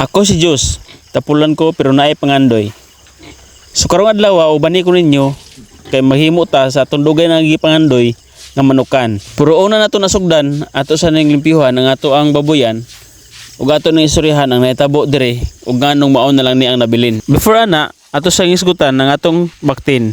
Ako si Diyos, tapulan ko pero naay pangandoy. So karong adlaw, ubani ko ninyo kay maghimo ta sa atong dugay nga gipangandoy nga manukan. Pero una nato nasugdan, ato sa ning limpyuhan ang ato ang babuyan ug ato ning istoryahan ang nahitabo dire ug nganong mao na lang ni ang nabilin. Before ana, ato sa hisgutan ang atong baktin.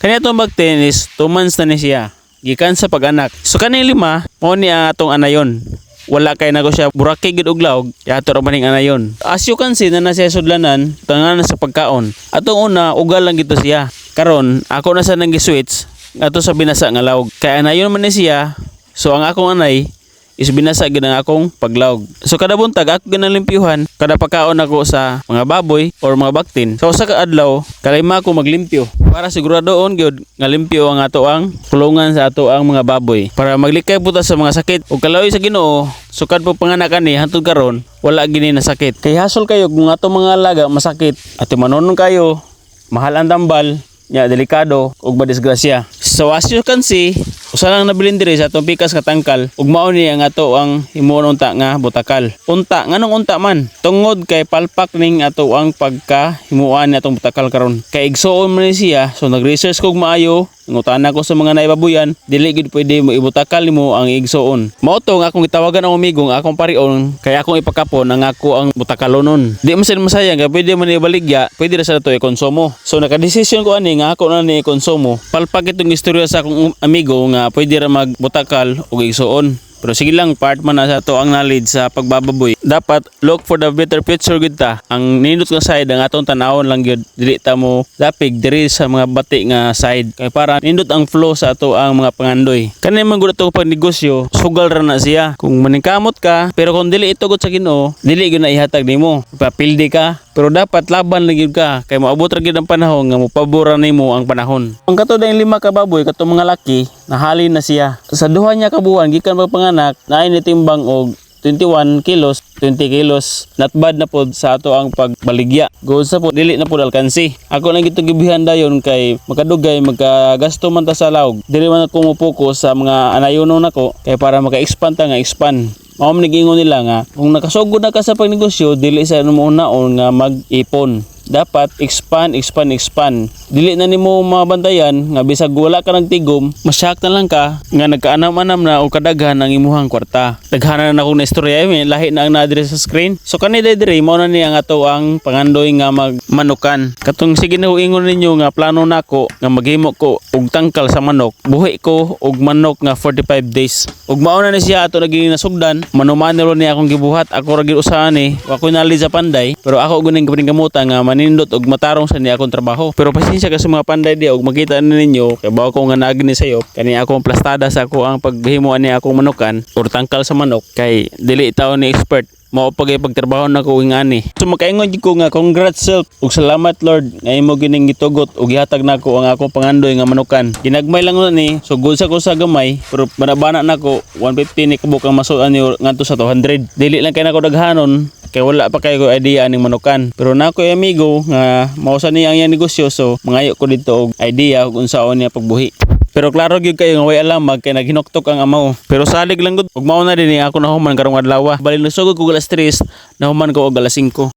Kani atong baktin is 2 months na ni siya gikan sa pag-anak. So kaning lima, mao ni ang atong anayon. Wala kay nako siya buraki gid og lawg, kaya ato ra maning anayon. As you can see na na siya sudlanan, tangan sa pagkaon. Atong una, ugal lang gito siya. Karon, ako na sa nang gi-switch ato sa binasa nga lawg. Kay anayon man ni siya, so ang akong anay is binasa gid ang akong paglawg. So kada buntag ako ginalimpyuhan, kada pagkaon ako sa mga baboy or mga baktin. So sa kaadlaw, kalima ako maglimpyo para siguradoon gyud nga limpyo ang ato ang kulungan sa ato ang mga baboy para maglikay po ta sa mga sakit. Ug kalawi sa Ginoo, sukad po panganak ani hantod karon wala gini na sakit. Kay hasol kayo kung ato mga alaga masakit at manonon kayo, mahal ang tambal nya, delikado ug madisgrasya. So as you can see, usa lang nabilin diri sa atong pikas nga tangkal ug mao ni ang ato ang himuon unta nga butakal. Unta, nganong unta man? Tungod kay palpak ning ato ang pagkahimuan ni atong butakal karon. Kay igsuon man ni siya, so nag-research kog maayo. Ngutana ko sa mga naibabuyan, dili gid pwede mo ibutakal nimo ang igsuon. Mao to nga akong gitawagan ang amigo nga akong parion kay akong ipakapon ang ako ang butakalonon. Di man sila masayang kay pwede man ibaligya, pwede ra sa to ikonsumo. So nakadesisyon ko ani nga ako na ni ikonsumo. Palpak itong istorya sa akong amigo nga pwede ra magbutakal og igsuon. Pero sige lang, part man na sa to ang knowledge sa pagbababoy. Dapat look for the better future gud ta. Ang nindot nga side ang atong tanawon lang gyud. Dili ta mo dapig diri sa mga bati nga side. Kay para nindot ang flow sa ato ang mga pangandoy. Kani man gud ato pagnegosyo, sugal ra na siya. Kung maningkamot ka, pero kung dili itugot sa Ginoo, dili gyud na ihatag nimo. Papildi ka, pero dapat laban lang gyud ka kay moabot ra gyud ang panahon nga mopabor nimo ang panahon. Ang kato dayong lima ka baboy, katong mga laki, nahalin na siya. Sa duha niya ka buwan gikan pagpanganak, naay nitimbang og 21 kilos, 20 kilos. Not bad na pod sa ato ang pagbaligya. Good sa po, dili na pod alkansi. Ako lang gitong gibihan dayon kay makadugay magkagasto man ta sa lawg. Dili man ako mo-focus sa mga anayonon nako kay para maka-expand ta nga expand. Mao man giingon nila nga kung nakasugod na ka sa pagnegosyo, dili sa mo unaon nga mag-ipon. Dapat expand, expand, expand. Dili na nimo mabantayan nga bisag wala ka nagtigom, masyak na lang ka nga nagkaanam-anam na o kadaghan ang imuhang kwarta. Daghanan na akong na istorya eh, lahi na ang naa diri sa screen. So kani diri mao na ni ang ato ang pangandoy nga magmanukan. Katong sige na ingon ninyo nga plano nako nga maghimo ko og tangkal sa manok. Buhi ko og manok nga 45 days. Ug mao na ni siya ato naging nasugdan, mano-mano ni akong gibuhat. Ako ra gyud usahan ni, wa ko knowledge sa panday, pero ako guning kamutan nga manindot og matarong sa ni akong trabaho. Pero pasensya ka sa mga panday di og makita na ninyo kay bawo ko nga naagi ni sayo kani akong plastada sa ako ang paghimo ani akong manukan or tangkal sa manok kay dili tawo ni expert, mao pagay pagtrabaho na ko ingani. So makaingon jud ko nga congrats self ug salamat Lord nga imo gining gitugot ug gihatag nako ang akong pangandoy nga manukan. Ginagmay lang na ni, so good sa ko sa gamay, pero banabana nako 150 ni kabuk ang masuan ni ngadto sa 200. Dili lang kay nako daghanon kay wala pa kay ko idea aning manukan. Pero na ko amigo nga mao sa niya ang iyang negosyo, so mangayo ko dito og idea kung unsaon niya pagbuhi. Pero klaro gyud kayo nga way alam kay naghinuktok ang amaw. Pero salig lang gud ug mao na din ako nahuman karong adlaw. Bali nasugod ko alas 3, nahuman ko og alas 5.